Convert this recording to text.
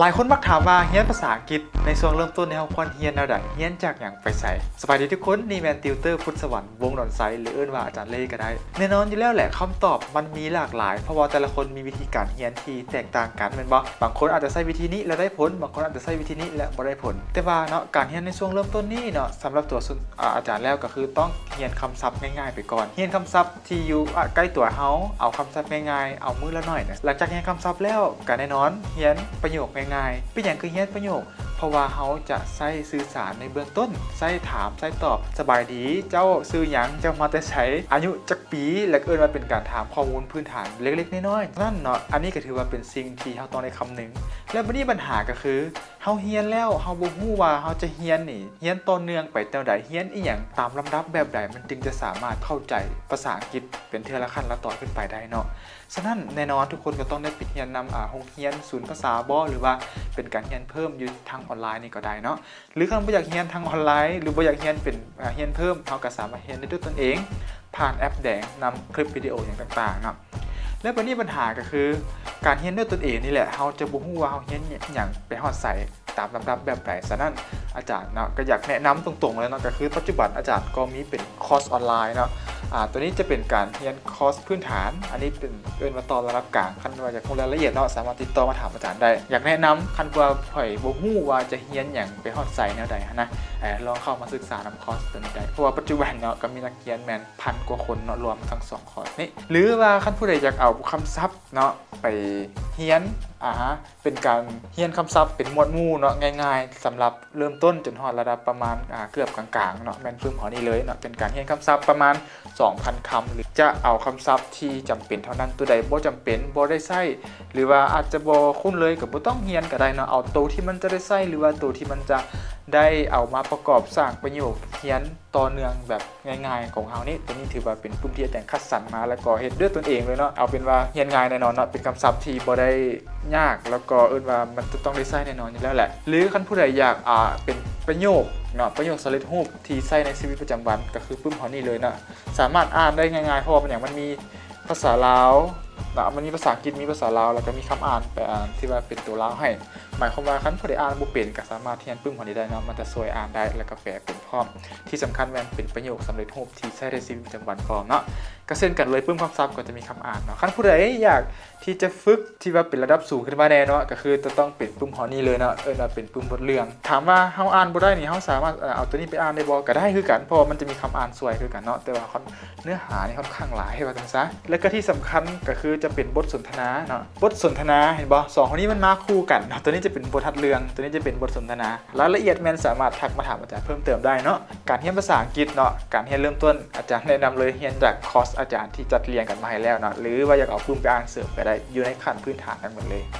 ຫຼາຍຄົນມັກຖາມວ່າ ຮຽນພາສາອັງກິດໃນຊ່ວງເລີ່ມຕົ້ນນີ້ ເຮົາຄວນຮຽນແນວໃດ? ຮຽນຈາກຫຍັງໄປໃສ? ສະບາຍດີທຸກຄົນ, ນີ້ແມ່ນຕິວເຕີພຸດສະຫວັນ ວົງດອນໄຊ ຫຼືເອີ້ນວ່າອາຈານເລກໍໄດ້. ແນ່ນອນຢູ່ແລ້ວແຫຼະ, ຄຳຕອບມັນມີຫຼາກຫຼາຍ ເພາະວ່າແຕ່ລະຄົນມີວິທີການຮຽນທີ່ແຕກຕ່າງກັນ ແມ່ນບໍ່? ບາງຄົນອາດຈະໃຊ້ວິທີນີ້ແລ້ວໄດ້ຜົນ, ບາງຄົນອາດຈະໃຊ້ວິທີນີ້ແລ້ວບໍ່ໄດ້ຜົນ. ແຕ່ວ່າເນາະ, ການຮຽນໃນຊ່ວງເລີ່ມຕົ້ນນີ້ເນາະ, ສຳລັບຕົວ ອາ ອາຈານແລ້ວກໍຄືຕ້ອງຮຽນຄຳສັບງ່າຍໆໄປກ່ອນ. ຮຽນຄຳສັບ ທີ່ຢູ່ ອະ ໃກ້ຕົວເຮົາ, ເອົາຄຳສັບງ່າຍໆ, ເອົາມື້ລະໜ້ອຍນະ. ຫຼັງຈາກຮຽນຄຳສັບແລ້ວ, ກໍແນ່ນອນ ຮຽນປະໂຫຍກງ່າຍໆ. ເປັນຫຍັງຄືຮຽນປະໂຫຍກ? ເພາະວ່າເຮົາຈະໃຊ້ສື່ສານໃນເບື້ອງຕົ້ນ, ໃຊ້ຖາມ, ໃຊ້ຕອບ, ສະບາຍດີ, ເຈົ້າຊື່ຫຍັງ, ເຈົ້າມາແຕ່ໃສ, ອາຍຸຈັກປີ, ແລ້ວກໍເອີ້ນວ່າເປັນການຖາມຂໍ້ມູນພື້ນຖານເລັກໆນ້ອຍໆ. ນັ້ນເນາະ, ອັນນີ້ກໍຖືວ່າເປັນສິ່ງທີ່ເຮົາຕ້ອງໄດ້ຄຳນຶງ. ແລ້ວບັດນີ້ບັນຫາກໍຄື ເຮົາຮຽນແລ້ວ ເຮົາບໍ່ຮູ້ວ່າເຮົາຈະຮຽນນີ້ ຮຽນຕໍ່ເນື່ອງໄປແນວໃດ, ຮຽນອີ່ຫຍັງຕາມລຳດັບແບບໃດ ມັນຈຶ່ງຈະສາມາດເຂົ້າໃຈພາສາອັງກິດເປັນເທື່ອລະຂັ້ນລະຕອນຂຶ້ນໄປໄດ້ເນາະ. ສະນັ້ນ ແນ່ນອນທຸກຄົນກໍຕ້ອງໄດ້ໄປຮຽນນຳ ອາ ໂຮງຮຽນສູນພາສາບໍ ຫຼືວ່າເປັນການຮຽນເພີ່ມຢູ່ທາງອອນລາຍນີ້ກໍໄດ້ເນາະ. ຫຼືຄັນບໍ່ຢາກຮຽນທາງອອນລາຍ ຫຼືບໍ່ຢາກຮຽນເປັນ ອາ ຮຽນເພີ່ມ, ເຮົາກໍສາມາດຮຽນໄດ້ດ້ວຍຕົນເອງ ຜ່ານແອັບແດງນຳຄລິບວິດີໂອຫຍັງຕ່າງໆເນາະ. ແລ້ວບັດນີ້ບັນຫາກໍຄື ການຮຽນດ້ວຍຕົນເອງນີ້ແຫຼະ ເຮົາຈະບໍ່ຮູ້ວ່າເຮົາຮຽນຫຍັງໄປຮອດໃສ ຕາມລຳດັບແບບໃດ. ສະນັ້ນອາຈານເນາະ ກໍຢາກແນະນຳຕົງໆເລີຍເນາະ, ກໍຄືປັດຈຸບັນອາຈານກໍມີເປັນຄອສອອນລາຍເນາະ. ອາ ຕົວນີ້ຈະເປັນການຮຽນຄອສພື້ນຖານ, ອັນນີ້ເປັນ ເອີ້ນວ່າຕໍ່ລະດັບກາງ. ຄັນວ່າຢາກຮູ້ລາຍລະອຽດເນາະ ສາມາດຕິດຕໍ່ມາຖາມອາຈານໄດ້. ຢາກແນະນຳ ຄັນວ່າໃຜບໍ່ຮູ້ວ່າຈະຮຽນຫຍັງໄປຮອດໃສແນວໃດຫັ້ນນະ, ເອີ ລອງເຂົ້າມາສຶກສານຳຄອສຕົວນີ້ໄດ້ ເພາະວ່າປັດຈຸບັນເນາະ ກໍມີນັກຮຽນແມ່ນພັນກວ່າຄົນເນາະ ລວມທັງສອງຄອສນີ້. ຫຼືວ່າຄັນຜູ້ໃດຢາກເອົາຄຳສັບເນາະ ໄປຮຽນ ອາ ເປັນການຮຽນຄຳສັບເປັນໝວດໝູ່ເນາະ ງ່າຍໆ ສຳລັບເລີ່ມຕົ້ນຈົນຮອດລະດັບປະມານ ອາ ເກືອບກາງໆເນາະ, ແມ່ນປຶ້ມເຮົານີ້ເລີຍເນາະ. ເປັນການຮຽນຄຳສັບປະມານສອງພັນຄຳ ຫຼືຈະເອົາຄຳສັບທີ່ຈຳເປັນເທົ່ານັ້ນ, ຕົວໃດບໍ່ຈຳເປັນ ບໍ່ໄດ້ໃຊ້ ຫຼືວ່າອາດຈະບໍ່ຄຸ້ນເລີຍ ກໍບໍ່ຕ້ອງຮຽນກໍໄດ້ເນາະ. ເອົາໂຕທີ່ມັນຈະໄດ້ໃຊ້ ຫຼືວ່າໂຕທີ່ມັນຈະໄດ້ເອົາມາປະກອບສ້າງປະໂຫຍກຮຽນຕໍ່ເນື່ອງແບບ ງ່າຍໆຂອງເຮົານີ້. ຕົວນີ້ຖືວ່າເປັນປຶ້ມທີ່ອາຈານຄັດສັນມາ ແລ້ວກໍເຮັດດ້ວຍຕົນເອງເລີຍເນາະ. ເອົາເປັນວ່າຮຽນງ່າຍແນ່ນອນເນາະ, ເປັນຄຳສັບທີ່ບໍ່ໄດ້ຍາກ ແລ້ວກໍເອີ້ນວ່າມັນຈະຕ້ອງໄດ້ໃຊ້ແນ່ນອນຢູ່ແລ້ວແຫຼະ. ຫຼືຄັນຜູ້ໃດຢາກ ອາ ເປັນປະໂຫຍກເນາະ, ປະໂຫຍກສຳເລັດຮູບທີ່ໃຊ້ໃນຊີວິດປະຈຳວັນ ກໍຄືປຶ້ມເຮົານີ້ເລີຍເນາະ. ສາມາດອ່ານໄດ້ງ່າຍໆ ເພາະວ່າມັນຫຍັງ ມັນມີພາສາລາວເນາະ, ມັນມີພາສາອັງກິດ, ມີພາສາລາວ ແລ້ວກໍມີຄຳອ່ານແປ ອາ ທີ່ວ່າເປັນຕົວລາວໃຫ້. ໝາຍຄວາມວ່າຄັນຜູ້ໃດອ່ານບໍ່ເປັນ ກໍສາມາດຮຽນປຶ້ມເຮົານີ້ໄດ້ເນາະ, ມັນຈະຊ່ວຍອ່ານໄດ້ ແລ້ວກໍແປເປັນ ພ້ອມ. ທີ່ສຳຄັນແມ່ນເປັນປະໂຫຍກສຳເລັດຮູບທີ່ໃຊ້ໃນຊີວິດປະຈຳວັນພ້ອມເນາະ. ກໍເຊັ່ນກັນເລີຍ, ປຶ້ມຄຳສັບກໍຈະມີຄຳອ່ານເນາະ. ຄັນຜູ້ໃດຢາກທີ່ຈະຝຶກທີ່ວ່າເປັນລະດັບສູງຂຶ້ນມາແດ່ເນາະ, ກໍຄືຈະຕ້ອງເປັນປຶ້ມເຮົານີ້ເລີຍເນາະ, ເອີ້ນວ່າເປັນປຶ້ມບົດເລື່ອງ. ຖາມວ່າເຮົາອ່ານບໍ່ໄດ້ນີ້ ເຮົາສາມາດ ເອີ ເອົາຕົວນີ້ໄປອ່ານໄດ້ບໍ່? ກໍໄດ້ຄືກັນ, ເພາະວ່າມັນຈະມີຄຳອ່ານຊ່ວຍຄືກັນເນາະ, ແຕ່ວ່າເນື້ອຫານີ້ຄ່ອນຂ້າງຫຼາຍ ວ່າຊັ້ນຊະ. ແລ້ວກໍທີ່ສຳຄັນກໍຄືຈະເປັນບົດສົນທະນາເນາະ, ບົດສົນທະນາ ເຫັນບໍ່? ສອງໂຕນີ້ມັນມາຄູ່ກັນເນາະ, ໂຕນີ້ຈະເປັນບົດຮັດເລື່ອງ, ໂຕນີ້ຈະເປັນບົດສົນທະນາ. ລາຍລະອຽດແມ່ນສາມາດທັກມາຖາມອາຈານເພີ່ມເຕີມໄດ້ເນາະ. ການຮຽນພາສາອັງກິດເນາະ, ການຮຽນເລີ່ມຕົ້ນ ອາຈານແນະນຳເລີຍ ຮຽນຈາກຄອສອາຈານທີ່ຈັດລຽງກັນມາໃຫ້ແລ້ວເນາະ, ຫຼືວ່າຢາກເອົາປຶ້ມໄປອ່ານເສີມກໍໄດ້, ຢູ່ໃນຂັ້ນພື້ນຖານທັງໝົດເລີຍ.